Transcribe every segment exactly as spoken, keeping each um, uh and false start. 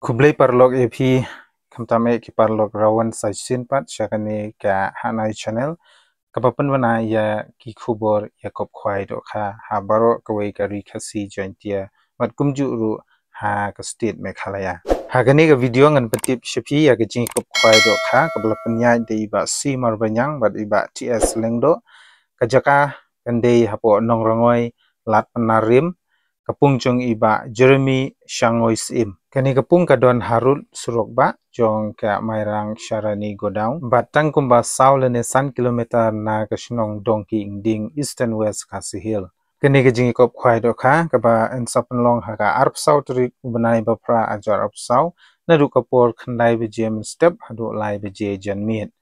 Khublei paralok ïa phi, khamtam eh ki paralok rawan sa shisien pat sha kane ka Hanai channel, kaba pynbna ïa ki khubor ïa kop khwai dohkha ha baroh kawei ka ri Khasi Jaintia bad kumjuh ruh ha ka state Meghalaya. Ha kane ka video ngan pyntip sha phi ïa ka jingïakop khwai dohkha kaba la pynïaid da i Bah C Marbaniang bad i Bah T S Lyngdoh. Ka jaka kan dei hapoh Nongrangoi, Lad Pnar Rim, ka pung jong i Bah Jeremy Shangoi Syiem. Kane ka pung ka don harud surok bah jong ka Mairang Sharani Godown bad tang kumba saw lane san kilometer na ka shnong Dongki Ingding, Eastern West Khasi Hills. Kane ka jingïakop khwai dohkha kaba yn sa pynlong ha ka arphew saw tarik u bnai ba phra arhajar arphew saw, naduh ka por khyndai baje mynstep haduh lai baje janmiet.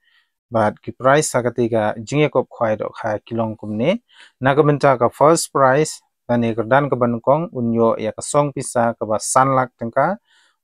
Bad ki prize ha kata ka jingïakop khwai dohkha ki long kumne. Na ka bynta ka first prize, lane kyrdan kaba nyngkong, un ïoh ïa ka song pisa kaba san lak tyngka,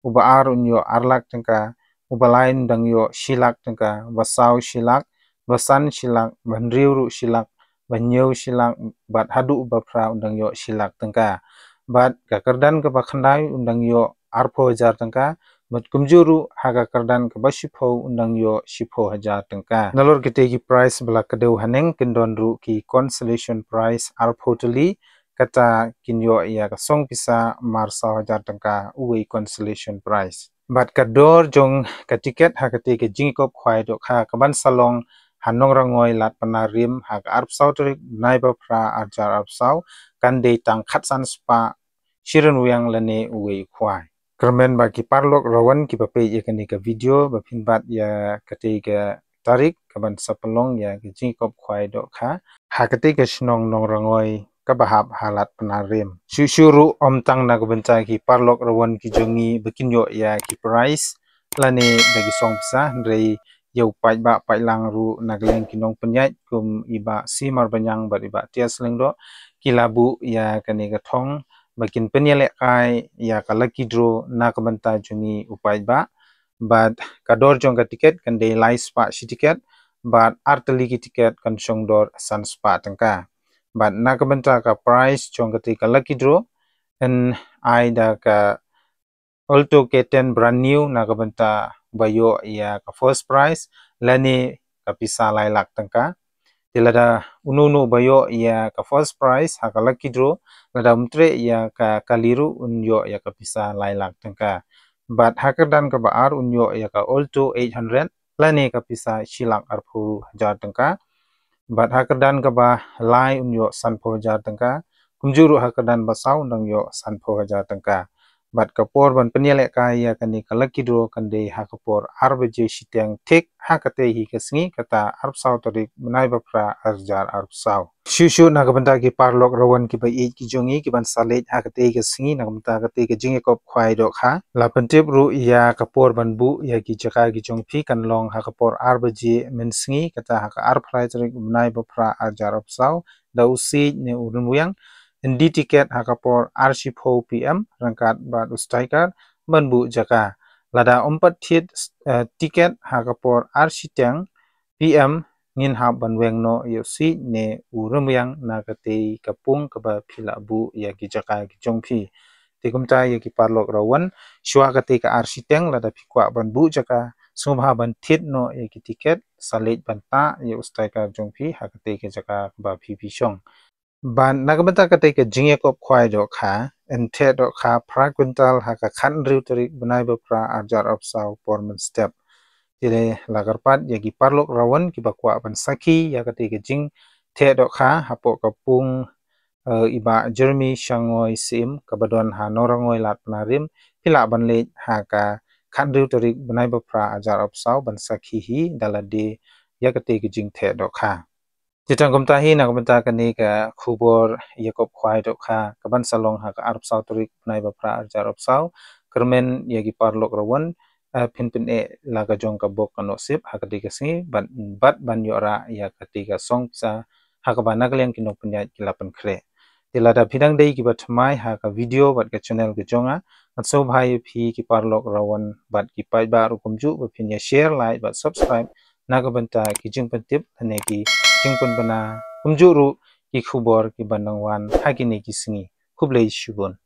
uba ar un ïoh ar lak tyngka, uba lai un dang ïoh shi lak tyngka, uba saw shi lak, uba san shi lak, uba hynriew ruh shi lak, uba hynñiew shi lak, bad haduh uba phra un dang ïoh shi lak tyngka. Bad ka kyrdan kaba khyndai un dang ïoh arphew hajar tyngka, bad kumjuh ruh ha ka kyrdan kaba shiphew un dang ïoh shiphew hajar tyngka. Nalor kita ki prize ba la kdew haneng kin don ruh ki consolation prize arphew tylli, kata kin ïoh ïa ka song pisa marsaw hajar tyngka uwei consolation prize. Bad ka dor jong ka tiket ha kata ka jingïakop khwai dohkha kaban sa long ha Nongrangoi, Lad Pnar Rim ha ka arphew saw tarik bnai ba phra arhajar arphew saw kan dei tang khatsan spah shi rynwiang lane uwei u khwai. Kyrmen ba ki paralok rawan kiba peit ïa kane ka video ba phin bat ïa kata ka tarik kaban sa pynlong ïa ka jingïakop khwai dohkha ha kata ka shnong Nongrangoi kaba hap ha Lad Pnar Rim. Shuh shuh ruh, ym tang na ka bynta ki paralok rawan ki jong ngi ba kin ïoh ïa ki prize lane da ki song pisa, hynrei ïa u paidbah paidlang ruh na ka liang ki nongpynïaid kum i Bah C Marbaniang bad i Bah T S Lyngdoh, ki la buh ïa kane ka thong ba kin pynïalehkai ïa ka lucky draw na ka bynta jong ngi u paidbah. Bad ka dor jong ka tiket kan dei lai spah shi tiket, bad ar tylli ki tiket kan shong dor san spah tyngka. Bad na ka bynta ka prize jong kata ka lucky draw, yn ai da ka Alto K ten brand new na ka bynta ba ïoh ïa ka first prize lane ka pisa lai lak tyngka. Te lada uno uno ba ïoh ïa ka first prize ha ka lucky draw, lada um treh ïa ka kali ruh un ïoh ïa ka pisa lai lak tyngka. Bad ha kyrdan kaba ar un ïoh ïa ka Alto eight hundred lane ka pisa shi lak arphew hajar tyngka. Bad ha kyrdan kaba lai un ïoh sanphew hajar tyngka. Kumjuh ruh ha kyrdan ba saw un dang ïoh sanphew hajar tyngka. Bad ka por ban pynïalehkai ïa kane ka lucky draw kan dei ha ka por ar baje shiteng thik ha kata hi ka sngi, kata arphew saw tarik bnai ba phra arhajar arphew saw. Shuh shuh na ka bynta ki paralok rawan kiba ïeit ki jong ngi kiban sa leit ha kata ka sngi na ka bynta kata ka jingïakop khwai dohkha, la pyntip ruh ïa ka por ban buh ïa ki jaka ki jong phi, kan long ha ka por ar baje mynsngi, kata ha ka arphew lai tarik bnai ba phra arhajar arphew saw, da u siej ne u rynwiang. Yn die tiket ha ka por ar shiphew P M ryngkat bad u sticker ban buh jaka. Lada um pat thied, eh, tiket ha ka por ar shiteng P M, ngin hap ban weng noh ïa u siej ne u rynwiang na kata ka pung kaba phi la buh ïa ki jaka ki jong phi. Te kumta ïa ki paralok rawan, shuwa kata ka ar shiteng lada phi kwah ban buh jaka, sngewbha ban thied noh ïa ki tiket, sa leit ban tah ïa u sticker jong phi ha kata ka jaka kaba phi phi shong. Bad na ka bynta kata ka jingïakop khwai dohkha, yn theh dohkha phra kwintal ha ka khathynriew tarik bnai ba phra arhajar arphew saw por mynstep. Te la kyrpad ïa ki paralok rawan kiba kwah ban sakhi ïa kata ka jingtheh dohkha hapoh ka pung, eh, i Bah Jeremy Shangoi Syiem kaba don ha Nongrangoi Lad Pnar Rim, phi lah ban leit ha ka khathynriew tarik bnai ba phra arhajar arphew saw ban sakhi hi da lade ïa kata ka jingtheh dohkha. Te tang kumta hi na ka bynta kane ka khubor ïakop khwai dohkha kaban sa long ha ka arphew saw tarik bnai ba phra arhajar arphew saw. Kyrmen ïa ki paralok rawan, eh, phin pyneh la ka jong ka bok ka nohsip ha kata ka sngi bad, bad ban ïoh rah ïa kata ka song pisa ha kaba na ka liang ki nongpynïaid ki la pynkhreh. Te lada phi dang dei kiba thymmai ha ka video bad ka channel ka jong nga, ngan sngewbha ïa phi ki paralok rawan bad ki paidbah ruh kumjuh ba phin ïa share, like bad subscribe na ka bynta ki jingpyntip lane ki jingpynbna kumjuh ruh ki khubor kiban nang wan ha kine ki sngi. Khublei shibun.